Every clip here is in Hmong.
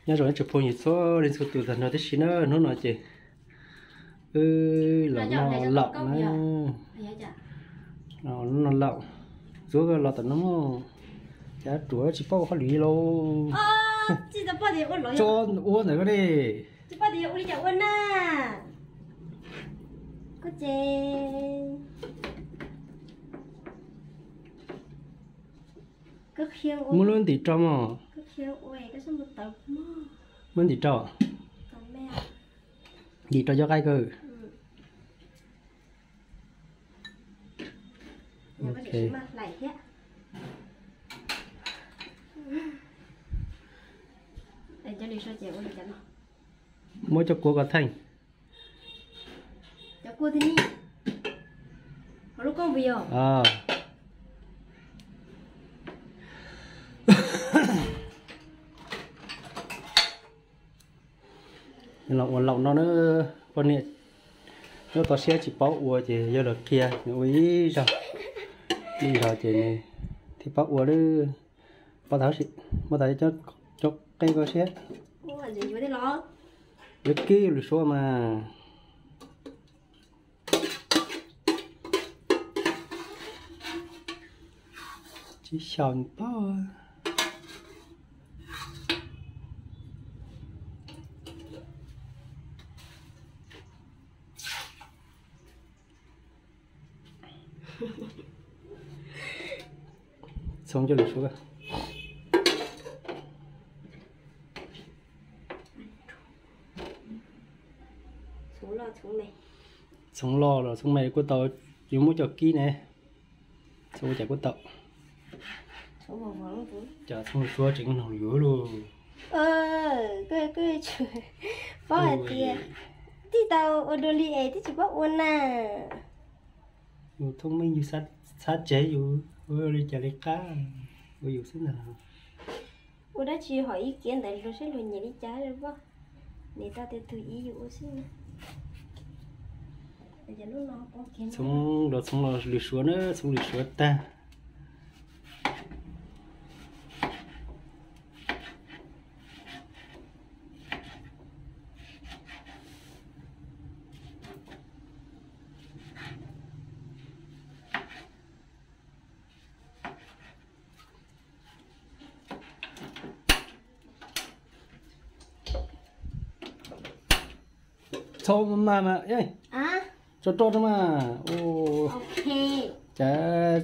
Nyob zoo ib tsoom phooj ywg txhua leej txhua tus tag nrho tib si na, hnub no ces wb los noj laum na. Noj laum, txuav los tom no, cas ruam tsis paub ua hauj lwm li lauj. Tso ua ntawm ko ne. Muab lub ntim rau mog. Muab ntim rau. Ntim rau cov qaib ko. Muab cov kua kom theej. Los ua laum no na, poj niam nyob toj siab tsis paub ua ces yog los qhia nws ua ib zaug, ib zaug ces nws thiaj paub ua lawm. Pov tas, muab tas cov qe ko siab. Yuav kib lwm suab mas. Tsis xyaum nws paub. Txhoov cov lwm suab. Txhoov loj los txhoov me kuj tau, yuav muab coj kib ne. Txhoov ua cas kuj tau. Cas txhoov lwm suab tseem nug yuav lauj. Paub hais tias tij tau ua dua li es twb tsis paub ua na. Yus thoob meej yus xav tsev yus ua li cas li qab, ua yus xwb ntag. Ua dab tsi hom ib kiav ntawd luag saib luag nyiam li cas los poj. Nim tau tias tug ib yus ua xwb na. Txhoov los txhoov los lwm suab na, txhoov lwm suab tag. Txhoov mas mas, tso rau mas. Cas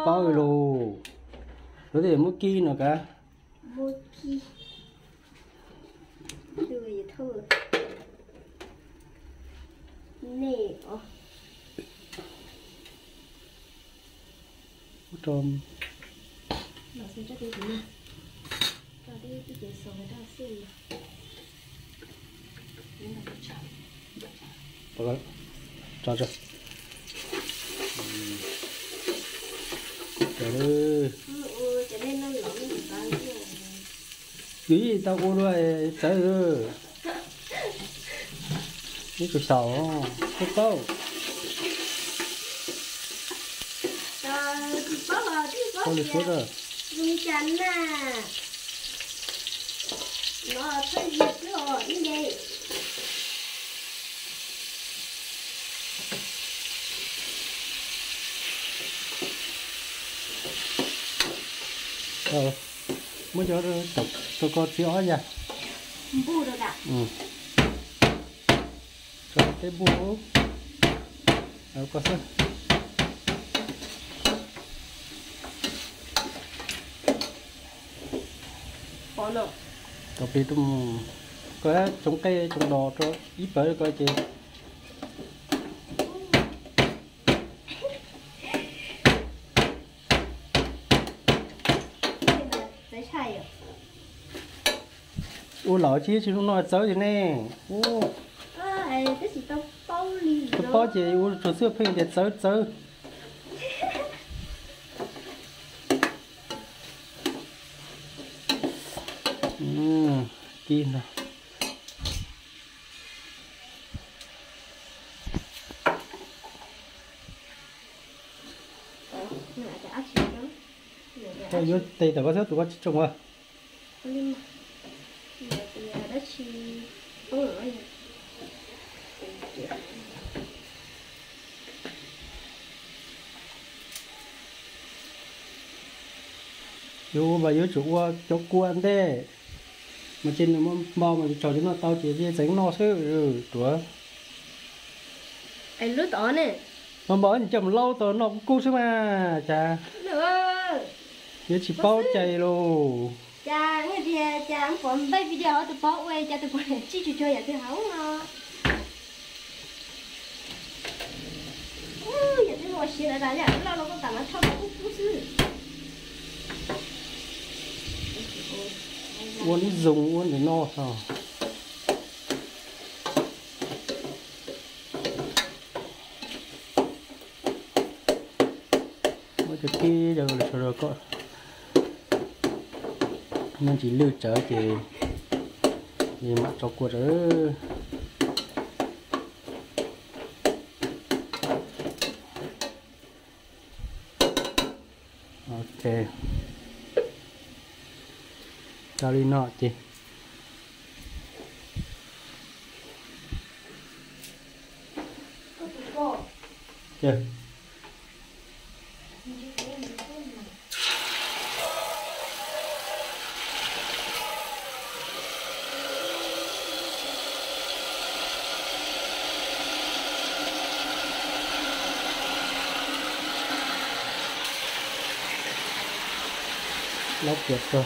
paub lus, lawv tias muab kib no kav. Tso, tso. Yus yeej tau ua dua txawv. Ib tug xyaum, tub paub. Txhoov lwm suab. Muab cov tau ko txiv ob yam. Tso tej npuj ko xwb. Tau plig rau mus, koj tsoov qej tsoov dos rau ib pawg ko ces. Ua laum tsis tsis zoo no txawv li ne. Tub paub ces ua tsuag xwb pheej tias txawv txawv. Kib no. Koj yuav tes tom koj xwb, tus koj tsis tsoo ua. Li mas, tias dab tsi poob lawm. Yuav ua mas yuav tsum ua cov kua ntej, mas ces nws muaj npau mas tsaus noj tau ces txeev noj xwb ruav. Lub tod ne, npau npau nws coj mus laub tau noj kub kub xwb mas cas yuav tsis paub cai lauj. Cas, cas pom npaj video hauv tus pov ua cas tus pov tsij tsuag tsuag yam twg hauv no. Yam twg ua siav lawm tas yam loj los koj tam no rho kub kub xwb. Ua ib zoo ua ntawm no tso. Muab cov kib rau sawv daws kom me ntsis lwj tsawv ces mam tso kua tsawv. Ok, tau li no ces Laub kiag rau.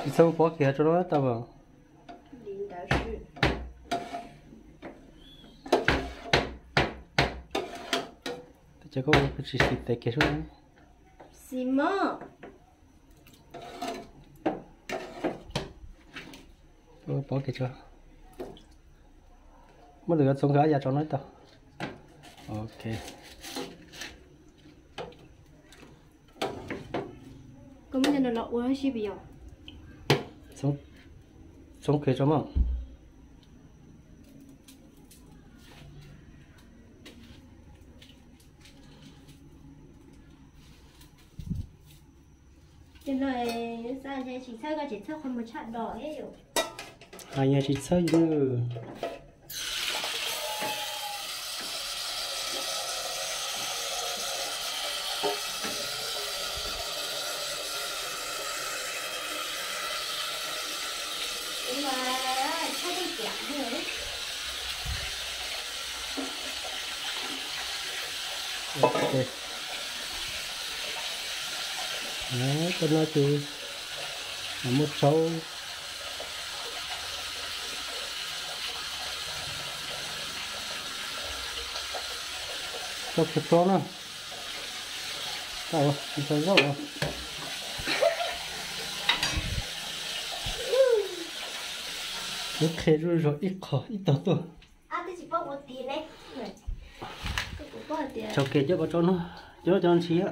Tsis txhob pov kiag rau no tau mas. Tab sis koj tsis siv tes kiag sub. Xis mos. Pov kiag tso. Muab lwm txhoov kawg ab ya tso no tau. Ok. Koj muab cov no los ua si pes yos. Txhoov kiag tso mog. Ces no xav ntshe tsis txhawb koj tseem txhawb qhov muag tshaj do thiab yom. Hais yog tsis txhawb yus. Cov no ces muaj tsaub. Tso kiag plob na. Tau, tso zaub. Yuav qhia zuj zus ib qho ib tog tuaj. Tso kiag coj koj tso no, cov no ntshis.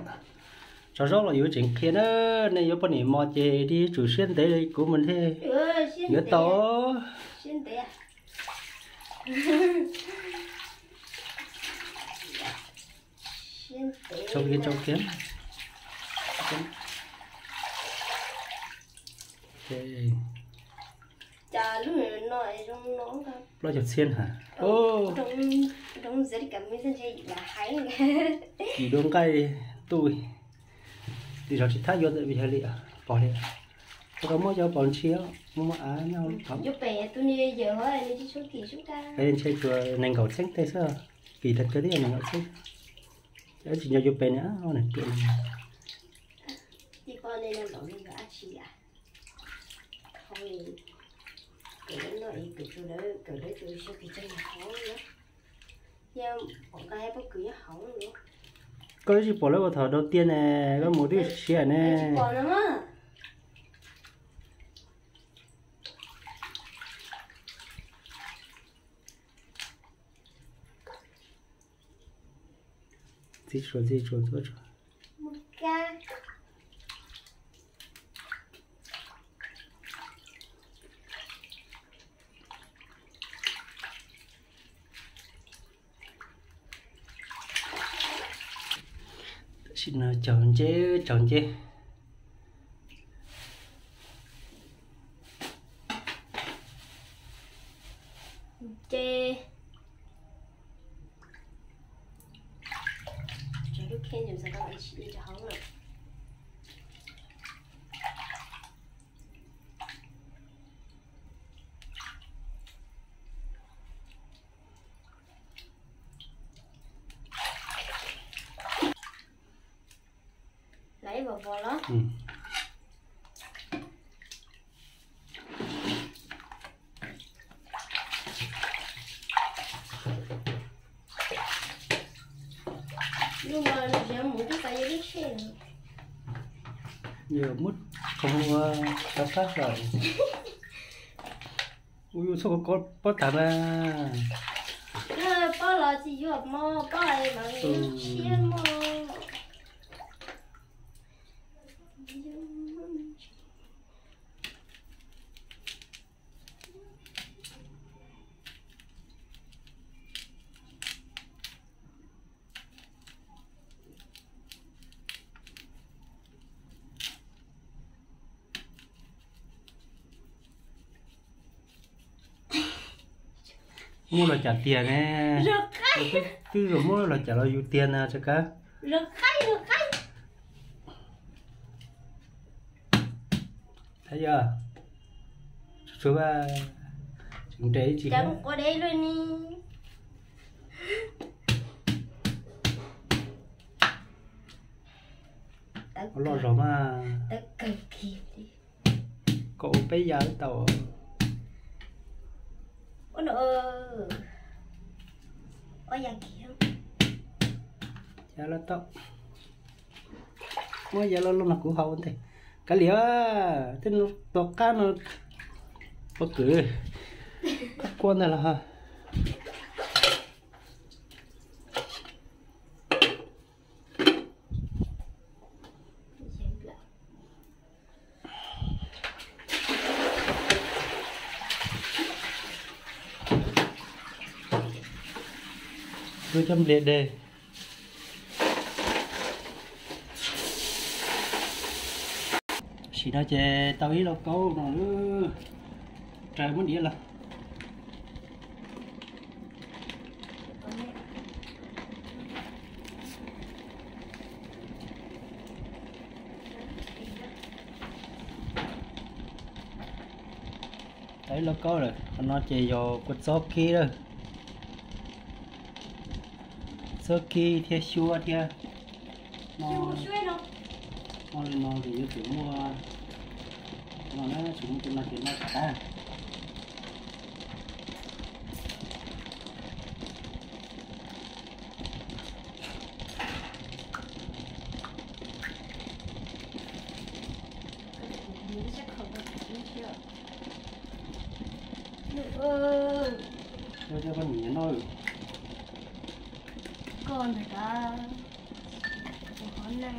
Tso zaub los yuav tseem qhia na, nej yuav poj niam mos ces yuav tsum siab ntev li kuv mas thiaj yuav tau. Tso kiag, tso kiag. Plaub caug txhiab ha. Kis dua nqaij tuj. Li zog tsis thab yuav ntawm yog li pom li. Rau qhov muab cov pom ntshis, muab muab av nyob pem. Ntshe tsuas nees nkaum txheeb tej xwb, kis tag kawg thiab nees nkaum txheeb. Tsis nco yuav pem ne, ruam. Koj twb tsis pom lawv ua thaum đầu tiên ne, koj mus twb siav ne. Txiv tsuas, txiv tsuas, txiv tsuas. Sim no caug nceb, caug nceb. Ces tso lub kheej ntawm ntxhais tau sim li rau hauv lawm. Lawv ib vov vov los? Lub no nws tsis yog mus twb tau yog lub tsheb. Yog muab qhov ua rau qab lawm. Ua yus txhob kov pob tag na. Pob los tsis yuav mog, pob los mas tshiab mog. Muab los cas tiag ne? Twb zoo muab los cas los yus tiag na tsis kav. Yog tsuav tseem nres ib tsis. Loj zog mas. Kom ua peb yav tau. Yav los tau. Muab yav los los no kuv haus ua ntej. Kav liam, tej no tua qab no, pob kws, qab kua ntag los. Coj nplias deg. Sim no ces tau ib lauj kaub no, raws muab diav los. Tau ib lauj kaub lawm, qhov no ces yog kua txob kib lawm. Txob kib thiab xyuab thiab. Noj li no ces yuav tsum muaj, no na, tsum muaj tus no ces noj tsis tag. Koj ntawd, kuv hov na.